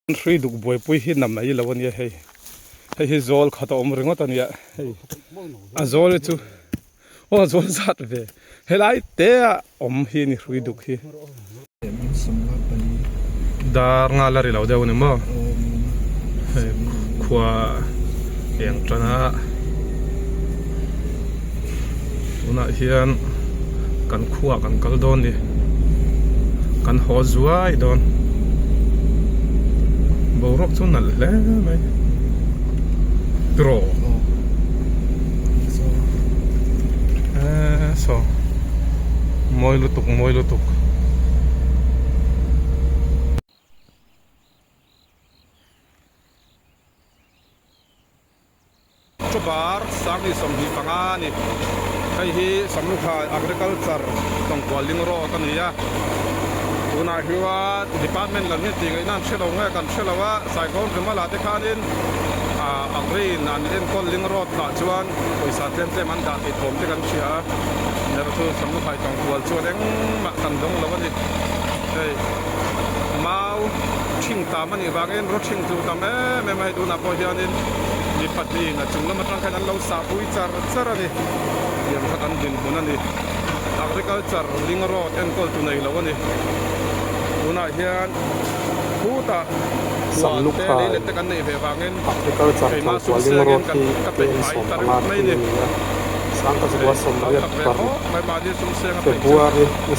Hrui duk buaipui hi na mai lo ania hei. Hei hi zawl khat a awm ringawt ania hei. A zawl hi chu aw a zawl zat ve. Helai te a awm hi ni hrui duk hi. Dar nga la ri lo deuh a ni maw? Hei khua eng tan a tunah hian kan khuaah kan kal dawn ni kan haw zuai dawn boruak chu nalh hle mai tiraw eee saw mawi lutuk mawi lutuk. Chawbar Sanghnih 25 a ni. Hei hi Samlukhai Agriculture Tawngkual Ling Road a ni a. Tunah hian Department lam hian tih ngaihna an hre lo nge kan hre lo a, Cyclone Rimala te khanin Agri in an enkawl Ling Road ah chuan pawisa tlem tlem an dah tih thawm te kan hria a. Erawh chu Samlukhai Tawngkual chuan engmah kan dawng lo a ni. Hei mau ṭhing tam a nih vangin raw ṭhing tlu tam em em a hei tunah pawh hianin mi pahnihin a chung lam atang khan an lo sahpui char char a ni tiang kha kan dinhmun a ni agriculture ling road enkawl tu nei lo a ni tunah hian khutah huan te lei let te kan neih ve vangin Agriculture keimah thawngkual ling sumsengin road kan hi ka peih KM fai ta 15 ringawt mai thui a a ni ni a hei 18 hautak ve paruk khawp mai mahni sumseng a peih chu. February ni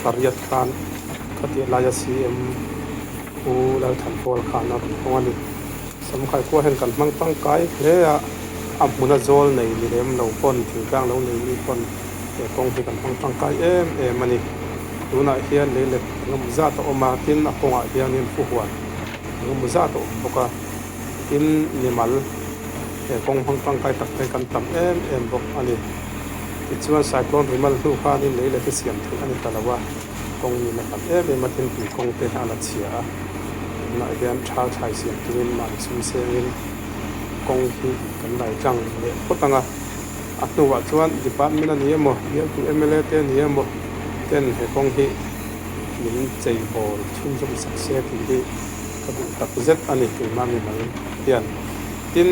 28 khan Khatih laia CM Pu Lalthanpawl khan a rawn hawng a ni. Samkhai khua hian kan hmang tangkai hle a, a hmuna zawl nei ni lem lo pawn, thingtlang lo nei mi pawn he kawng hi kan hmang tangkai em em a ni. Tunah hian leilet engemaw zat a awm a, tin a kawngah hianin fuhuan engemaw zat a awm bawk a, tin mimal he kawng hmang tangkai tak te kan tam em em bawk a ni. Tichuan Cyclone Rimal hnu khanin leilet hi siam theih a ni ta lo a. Kawng in a tam em em a, tin tui kawng te a la chhia a, tunah hian thal thlai siam tumin mahni sum sengin kawng hi kan lai tlang leh phawt ang a, a hnuah chuan department a ni emaw, bialtu mla te a ni emaw ten he kawng hi min chei bawl chhunzawm sak se tih hi ka duh tak zet a ni keimah mimal hian. Tin,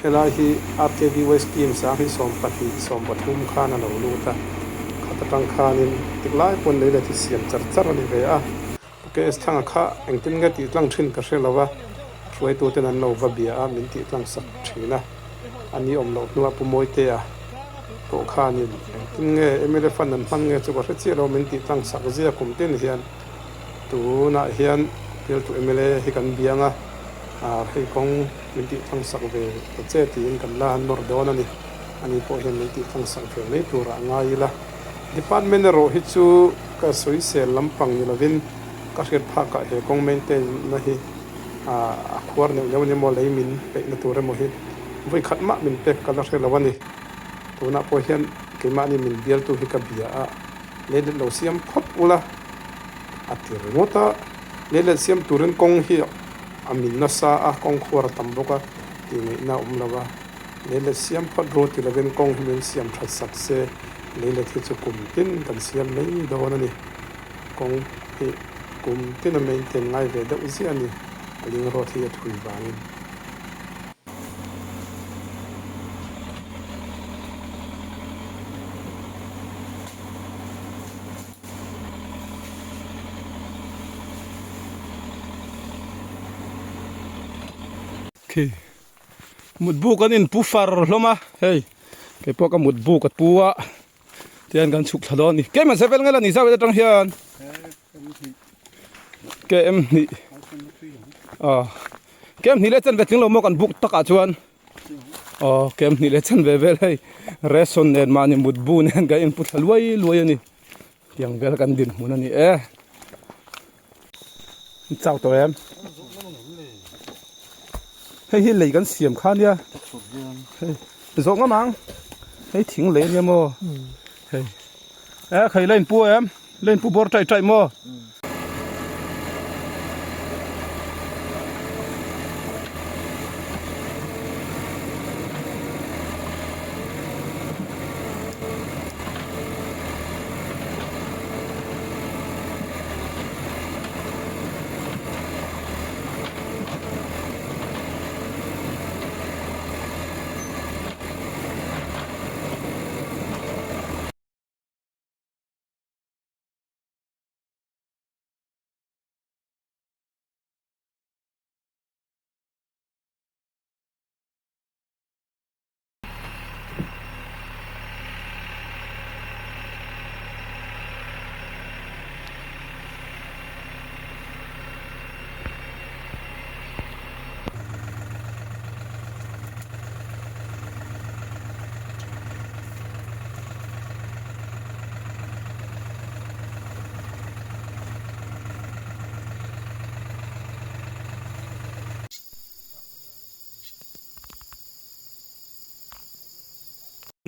helai hi RKVY scheme 10 20 13 khan a lo lut a. Khat atang khanin tik lai pawn lei leh thi siam char char a ni ve a, Pu KS Thanga kha engtin nge tih tlang thin ka hre lo a, hruaitu ten an lo va bia a, min tih tlang sak thin a, a ni awm loh hnuah Pu Mawitea pawh khanin engtin nge mla fund an hman nge chu ka hre chiah lo, min tih tlang sak zia kum tin hian tunah hian bialtu mla hi kan biang a, hei kawng min tih tlang sak ve ta che tiin kan la nawr dawn a ni. Ani pawh hian min tih tlang sak ve mai turah a ngai ila. Department erawh hi chu ka sawisel lampang ni lovin ka hriat phakah he kawng maintain na hi a khuar neuh neuh a ni maw, lei min peihna tur emaw hi vawi khat mah min pek ka la hre lo a ni. Tunah pawh hian keimahni min bialtu hi ka bia a, leilet lo siam phawt ula a ti ringawt a, leilet siam turin kawng hi a min nasa a, kawng khuar a tam bawk a tih ngaihna a awm lo a. Leilet siam phawt ru ti lovin kawng hi min siam that sak se, leilet hi chu kum tin kan siam mai dawn a ni. Kawng hi kum tin a maintain ngai ve deuh ziah a ni, a ling road hi a thui vangin. Khi. Mutbu kan in pu far hlawm a hei kei pawh ka mutbu ka pu a tihian kan chhuk thla dawn a ni keimah sevel nge la ni zau atang hian km hnih aw km hnih leh chanve tling lo maw kan buk takah chuan aw km hnih leh chanve vel hei ration nen mahni mutbu nen kan in pu thla luai luai a ni tiang vel kan dinhmun a ni e. Chau tawh em? Hei hi lei kan siam kha nia. Hei zawh ngam ang. Hei thing lei ania maw. Hei. E khai la in pu em? La in pu bawr tai tai maw?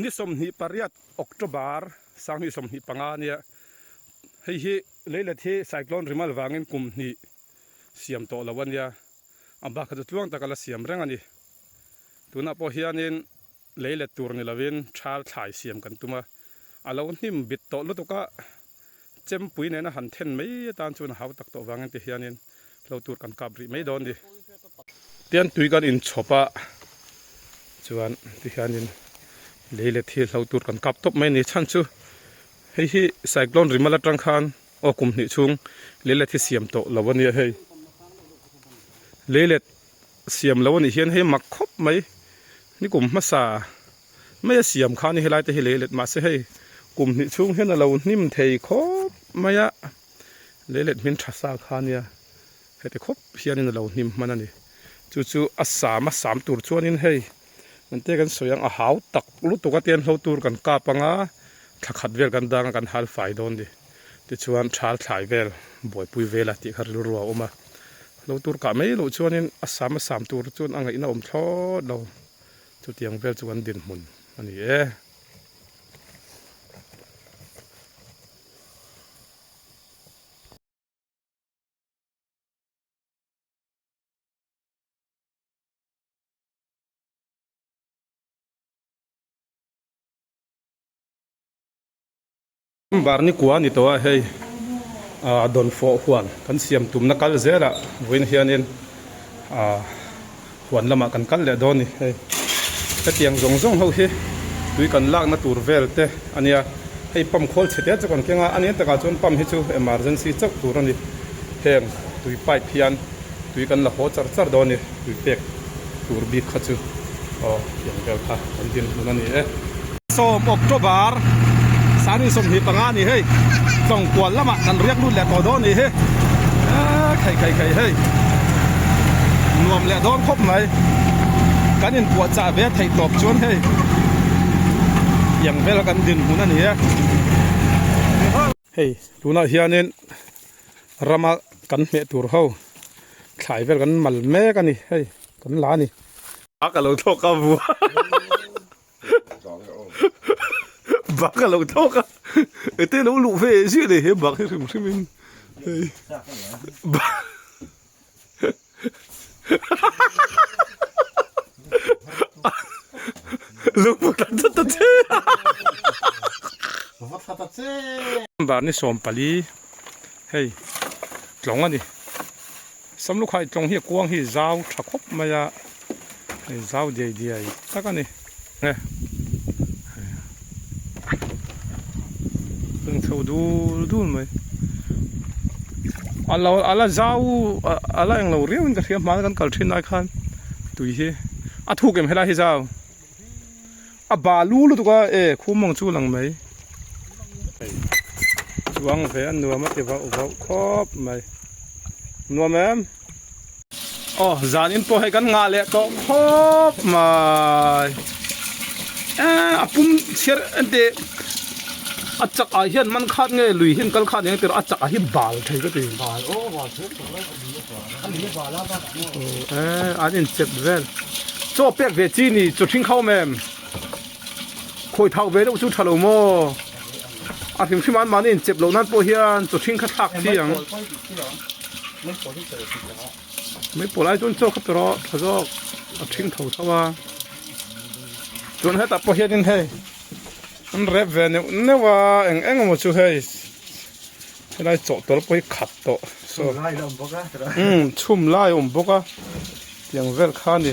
Ni 28 October 2025 ania hei hi leilet hi cyclone rimal vangin kum hnih siam tawh lo ania a bak kha chu tluang taka la siam reng a ni. Tunah pawh hianin leilet tur ni lovin thal thlai siam kan tum a, a lo hnim bit tawh lutuk a, chempui nena han then mai atan chuan a hau tak tawh vangin ti hianin hlo tur kan kap rih mai dawn a ni. Tian tui kan inchhawp a, chuan ti hianin leilet hi hlo tur kan kap tawp mai a ni. Chhan chu hei hi cyclone rimal atang khan aw kum hnih chhung leilet hi siam tawh lo a nia hei. Leilet siam lo a nih hian hei mak khawp mai ni kum hmasa mai a siam kha a ni helai te hi leilet mahse hei kum hnih chhung hian a lo hnim thei khawp mai a leilet hmin tha sa kha a nia heti khawp hianin a lo hnim hman a ni chu chu a sam a sam tur chuanin hei engte kan sawi ang a hau tak lutuk a tian hlo tur kan kap anga thla khat vel kan dang a kan hal fai dawn a ni. Tichuan thal thlai vel buaipui vela tih kha rilru a awm a, lo tur kah mai loh chuanin a sam a sam tur chuan a ngaihna awm thlawt lo, chutiang vel chu kan dinhmun a ni e. Bar ni kua a ni tawh a hei ah dawnfawh huan kan siam tumna kal zel ah vawiin hianin ah huan lamah kan kal leh dawn a ni hei hetiang zawng zawng ho hi tui kan lakna tur vel te a nia hei pump khawl chhe te chu kan keng a a nen takah chuan pump hi chu emergency chauh tur a ni heng tui pipe hian tui kan la haw char char dawn a ni tui pek tur bik kha chu aw tiang vel kha kan dinhmun a ni e. Sawm October 25 a ni hei Tlawngkual lamah kan riak lut leh tawh dawn a ni hi eee khai khai khai hei nuam leh dawn khawp mai kan inpuah chah ve theih tawp chuan hei tiang vel kan dinhmun a ni e. Hei tunah hianin rama kan hmeh tur ho thlai vel kan mal mek a ni hei kan la a ni. Bak a lo thlawk a vua Bak a lo thlawk a ete lo luh ve zia nei he bak hi hrim hrim in hei Bar ni 14 hei tlawng a ni Samlukhai tlawng hi a kuang hi zau tha khawp mai a hei zau diai diai tak a ni Eng chho dul dul mai a lo a la zau a la englo riau in ka hria hmana kan kal thin lai khan tui hi a thuk em helai hi zau a balu lutuk a e khum ang chu lang mai hei chuang ve a nuam a ti vauh vauh khawp mai nuam em. Aw zanin pawh hei kan ngah leh tawh khawp mai eee a pum chhiar ente a chak ah hian man khat nge lui hian kal khat eng tirh a chak ah hi bal thei ka ti eee an inchep vel chaw pek ve chi ni chaw thing khau mem khawi thau ve deuh chu tha lo maw a hrim hrim an mahni inchep loh nan pawh hian chaw thing kha thlak chi ang. Mai pawl ai chuan chaw kha pe rawh tha zawk a thing tho tho a chuan hetah pawh hianin hei an rep ve neuh neuh a eng eng emaw chu hei helai chawhtawlh pawh hi khat tawh saw umm chhum lai a awm bawk a tiang vel kha a ni.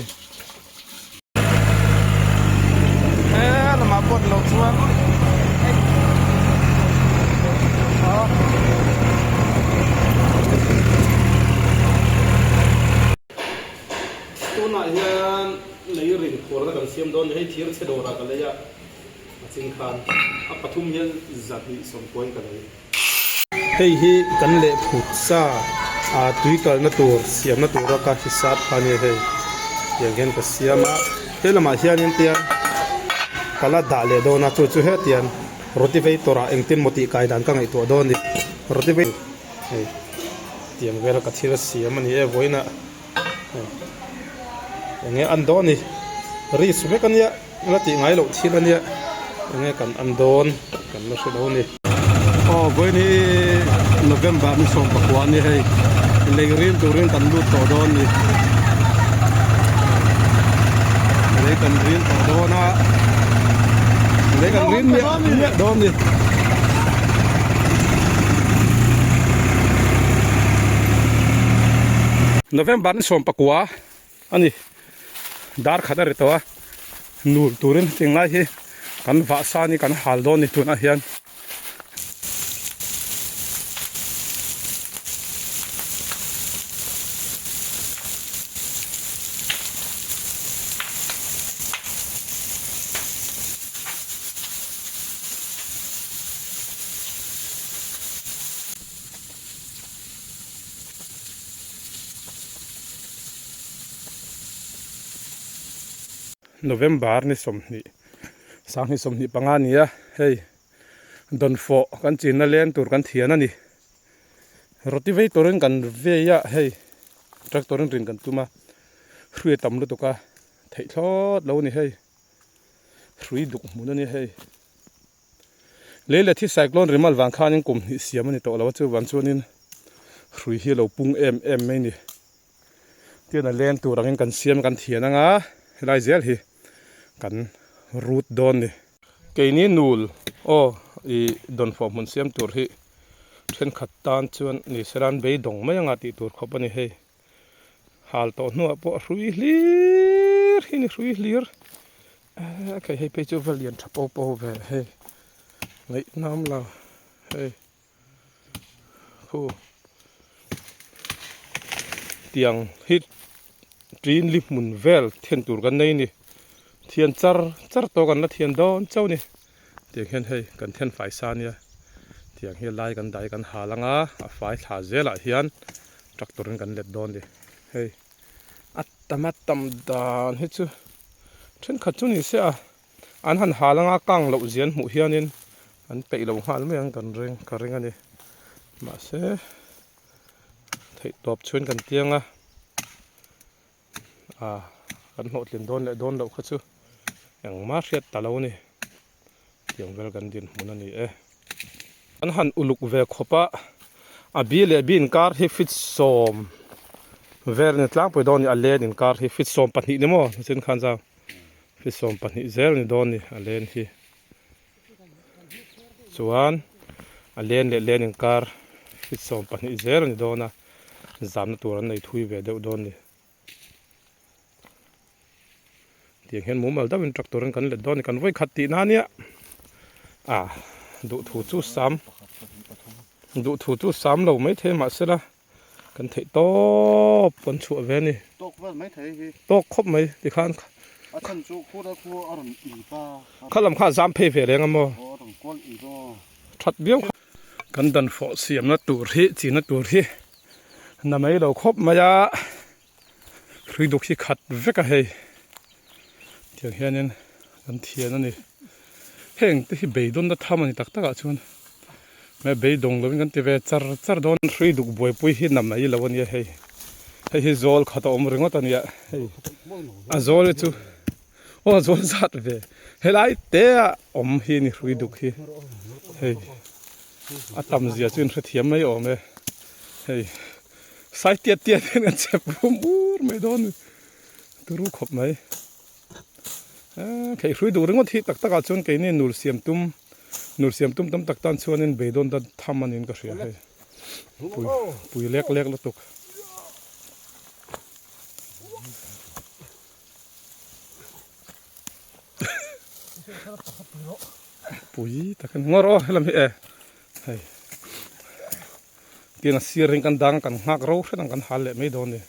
He lamah pawh ni loh chuan Tunah hian lei rin khuarna kan siam dawn ni hei thir chhe dawrah ka lei a a ching khan a pathum hian 290 in ka lei. Hei hi kan leh phut sa ah tui kalna tur siamna tura ka hisap kha ania hei tiang hian ka siam a he lamah hianin tiang ka la dah leh dawn a chu chu hetiang rotivator ah engtin maw tih kai dan ka ngaihtuah dawn a ni rotivator hei tiang vel ka thil siam a ni e vawiinah hei eng nge an dawn a ni risk vek ania la tih ngai loh thil ania. Enge kan an dawn kan la hre lo a ni. Aw vawiin hi November ni 19 a ni hei lei ril turin kan lut tawh dawn a ni. Lei kan ril tawh dawn a lei kan ril miah miah dawn a ni. November ni 19 a ni. Dar khat a ri tawh a, nur turin hetiang lai hi kan vah san hi kan hal dawn a ni tunah hian. November ni 20 sanghnih 25 a ni a hei dawnfawh kan chinna leng tur kan thian a ni roti vei turin kan vei a hei tractor in rin kan tum a hrui a tam lutuk a theih thlawt lo a ni hei hrui duk hmun a ni hei lei leh thi cyclone rimal vang khanin kum hnih siam a ni tawh lo a chuvang chuanin hrui hi a lo pung em em mai a ni. Tian a leng tur angin kan siam kan thian anga helai zel hi kan rut dawn ni. Keini nul aw ih dawnfawh hmun siam tur hi thenkhat tan chuan ni sela an beidawng mai anga tih tur khawp a ni hei. Hal tawh hnuah pawh a hrui hlir hi ni hrui hlir eh hei phei chu va lian tha pawh pawh ve hei ngaihnam lo hei. Khu tiang hi ṭin li hmun vel then tur kan nei a ni thian char char tawh kan la thian dawn chauh a ni tiang hian hei kan then fai sa ania tiang hi lai kan dai kan hal anga a fai thla zelah hian tractor in kan let dawn a ni hei a tam a tam dan hi chu thenkhat chu ni se a. An han hal anga kang loh zian hmuh hianin an peih lo nghal mai ang kan ring ka ring a ni. Mahse theih tawp chhuin kan tiang a, ah kan hlawhtlin dawn leh dawn loh kha chu engmah hriat ta lo a ni. Tiang vel kan dinhmun a ni e. An han uluk ve khawp a, a bi leh bi inkar hi feet 10 vel a ni tlangpui dawn a ni, a len inkar hi feet 12 ni maw nichin khan zau. Feet 12 zel ni dawn ni a len hi chuan a len leh len inkar feet 12 zel a ni dawn a zamna tur an nei thui ve deuh dawn ni tiang hian mumal deuhin tractor in kan let dawn a ni kan vawi khat tihna ania ah duhthu chu sam duhthu chu sam lo maithei mahsela. Kan theih tawp kan chhuah ve a ni. Tawk vel mai thei hi. Tawk khawp mai tikhan. A chhan chu khur a khu a rawn in ta. Kha lam kha a zam phei ve reng a maw. Aw a rawn kual in aw. That viau kha. Kan dan fawh siamna tur hi china tur hi na mai lo khawp mai a. Hrui duk hi khat vek a hei. Tiang hianin kan thian a ni. Heng te hi beidawnna tham a ni tak tak ah chuan. Hmel beidawng lovin kan ti ve char char dawn. Hrui duk buaipui hi na mai lo a nia hei. Hei hi zawl khat a awm ringawt a nia hei. A zawl hi chu aw a zawl zat ve. Helai te a awm hi a ni hrui duk hi. Hei a tam zia chu in hrethiam mai awm e. Hei sai tiat tiat hian kan chep rum ur mai dawn a ni. Turu khawp mai. Thei hrui duh ringawt hi tak takah chuan keini nul siam tum nul siam tum tam tak tan chuanin beidawn dan tham a niin ka hria hei pui pui lek lek lutuk. Pui tak a ni ngawr aw helam hi e hei tin a sir in kan dang kan nghak ro hret ang kan hal leh mai dawn a ni.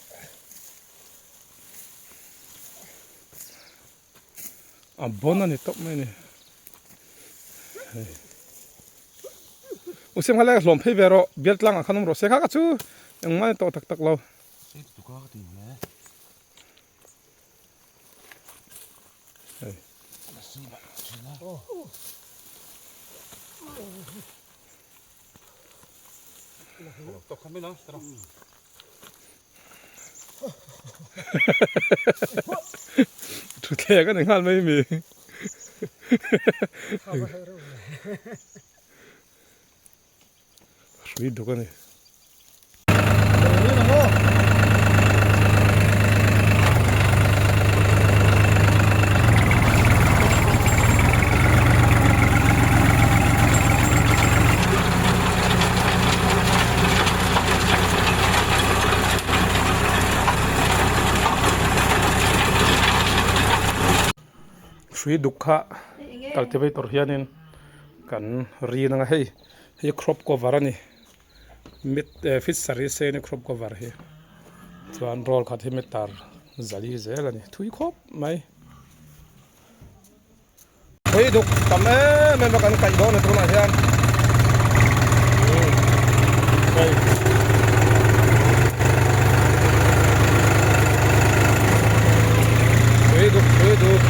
A bon a ni tawp mai a ni hei u siam kha lai hlawm phei ve rawh bial tlang ah khan awm rawh se kha ka chu engmah a ni tawh tak tak lo. Hei. Thutthleng a ni nghal mai mi. Hrui duk a ni. Hrui duk kha cultivator hianin kan rin anga hei hei crop cover a ni mit eh fit saree sen a crop cover hi chuan roll khat hi meter zali zel a ni thui khawp mai. Hrui duk tam em em a kan kaih dawn a tunah hian hei. Hrui duk hrui duk.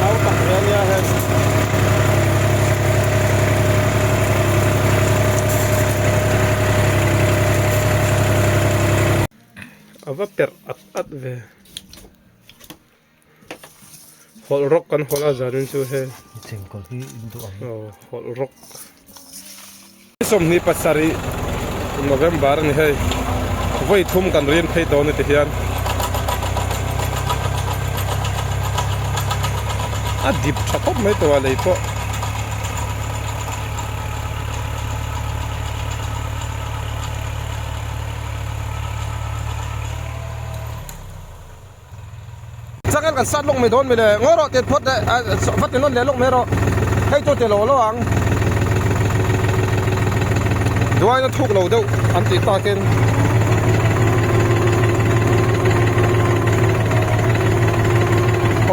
Nau tak ve ania hei. A va perh at at ve. Hawlh rawk kan hawlh a zanin chu hei. Chengkawl hi in duh ang. Aw hawlh rawk. 27 November a ni hei. Vawi thum kan rin phei dawn a ti hian. A dip tha khawp mai tawh a lei pawh. Changel kan sat lawk mai dawn mile ngawi rawh tet phawt leh va ti nawn leh lawk mai rawh hei chu ti lo lo ang duaina thuk lo deuh an tih takin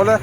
awle.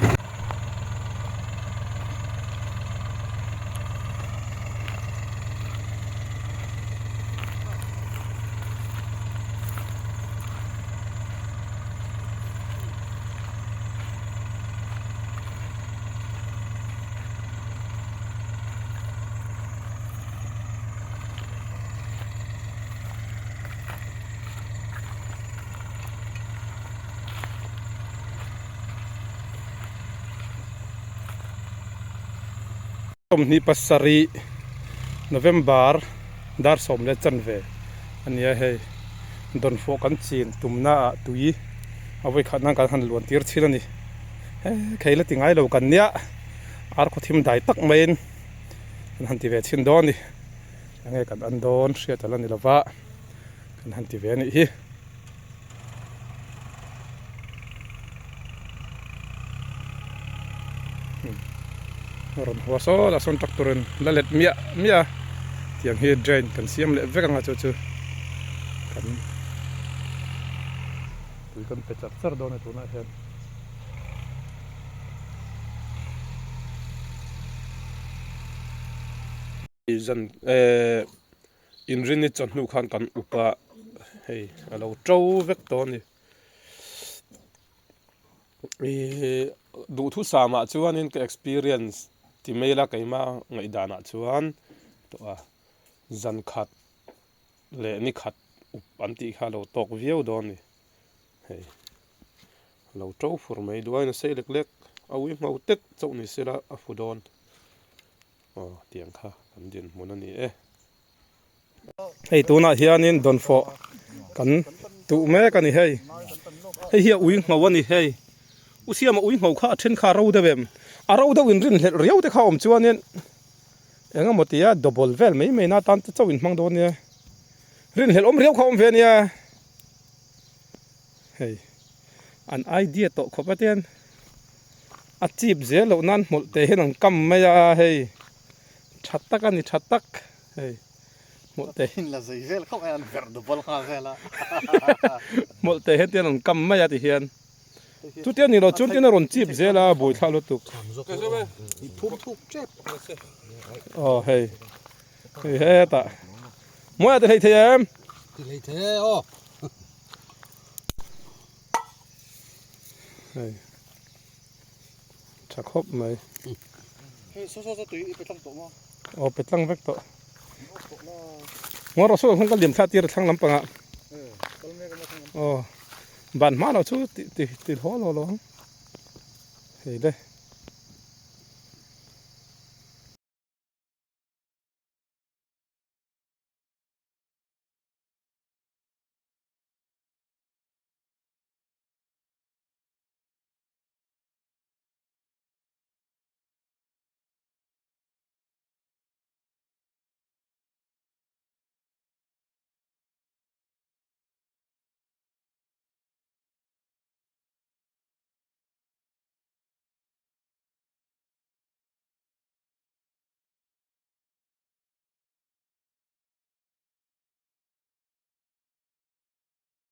27 November dar 10 leh a nia hei dawnfawh kan chin tumna ah tui a vawikhat nan kan han luan tir thin a ni he khei la ti ngai lo kan nia ar khaw thim dai tak maiin kan han ti ve thin dawn a ni enge kan an dawn hriat a la ni lova kan han ti ve a nih hi. Rawn haw saw la sawn tractor in la let miah miah a tiang hi drain kan siam leh vek anga chu chu kan tui kan pe char char dawn a tunah hian. Zan eh inrinni chawhnu khan kan upa hei a lo to vek tawh a ni. Ihh duhthusam ah chuanin ka experience ti mai ila keima ngaihdan ah chuan tawh a zan khat leh ni khat up an tih kha a lo tawk viau dawn a ni hei a lo to fur mai duain a sei lek lek a ui hmau tek chauh ni sela a fu dawn aw tiang kha kan dinhmun a ni e. Hei tunah hianin dawnfawh kan tuh mek a ni hei. Hei hi a ui ngho a ni hei. U Siama ui ngho kha a then kha a ro deuh em? A ro deuh in rinhlelh riau te kha a awm chuanin eng emaw tia double vel mai mai na tan te chauh in hmang dawn nia. Rinhlelh awm riau kha a awm ve nia. Hei an idea tawh khawp a tian a chip zel loh nan hmawlh te hian an kam mai a hei tha tak a ni tha tak. Hei hmawlh te in la zei vel khawp mai an verh double nghal vel a. Hmawlh te hian tian an kam mai a ti hian. Chutia ni lo chuan tin a rawn chip zel a buaithlak lutuk. Aw hei hei hetah Mawi a ti hlei thei em? Ti hlei thei e aw. Hei. Tha khawp mai. Hei saw saw saw tui i pe tlang tawh maw? Aw pe tlang vek tawh. Ngaw rawh saw khan ka liam thla tir a thlang lampangah. Aw ban hma lo chu ti ti ti hlaw hlaw lo ang. Hei le.